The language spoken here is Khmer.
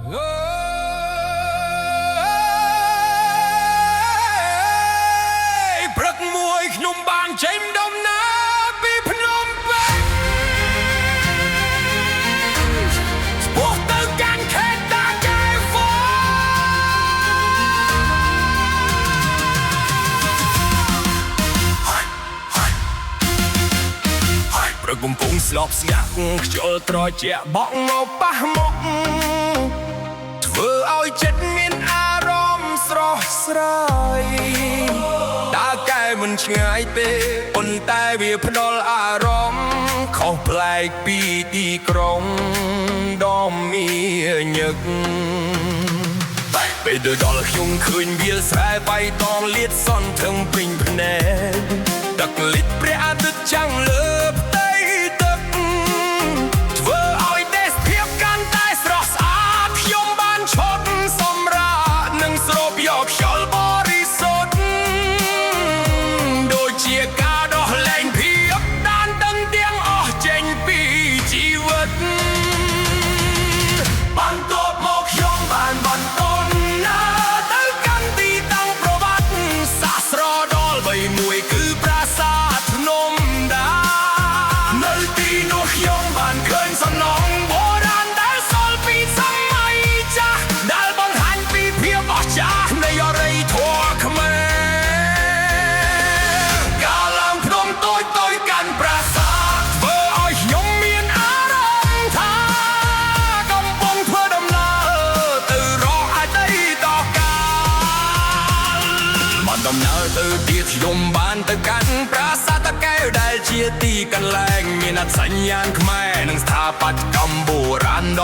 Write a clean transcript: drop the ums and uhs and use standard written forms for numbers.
អើយព្រឹកមួយខ្ញុំបានចេញដំណើរពីភ្នំពេញឆ្ពោះទៅកាន់ខេត្តតាកែវហ្វ ព្រឹកកំពុងស្លប់ស្ងាត់ខ្យល់ត្រជាក់បក់មកប៉ះមុខធ្វើឲ្យចិត្តមានអារម្មណ៍ស្រស់ស្រាយតាកែមិនឆ្ងាយទេប៉ុន្តែវាផ្ដល់អារម្មណ៍ខុសប្លែកពីទីក្រុងដ៏មានញឹក ពេលទៅដល់ខ្ញុំឃើញវាលស្រែបៃតងលាតសន្ធឹងពេញភ្នែកទឹកលិចព្រះអាទិត្យចាំងលើផ្ទៃទឹកធ្វើឲ្យទេសភាពកាន់តែស្រស់ស្អាតខ្ញុំបានឈប់សម្រាកនិងស្រូបយកខ្យល់បរិសុទ្ធដូចជាការដោះលែងភាពតានតឹងទាំងអស់ចេញពីជីវិត បន្ទាប់មកខ្ញុំបានបន្តដំណើរទៅកាន់ទីតាំងប្រវត្តិសាស្ត្រដ៏ល្បីមួយគឺប្រាសាទភ្នំដានៅទីនោះខ្ញុំបានឃើញសំណង់បុរាណដែលសល់ពីសម័យចាស់ដែលបង្ហាញពីភាពអស្ចារ្យនៃអរិយធម៌ខ្មែរការឡើងភ្នំតូចតូចកាន់ប្រាសាទធ្វើឲ្យខ្ញុំមានអារម្មណ៍ថា កំពុងធ្វើដំណើរទៅរកអតីតកាលបានដំណើរទៅទៀតខ្ញុំបានទៅកាន់ប្រាសាទតាកែវដែលជាទីកន្លែងមានអត្តសញ្ញាណខ្មែរនិងស្ថាបត្យកម្មបុរាណដ៏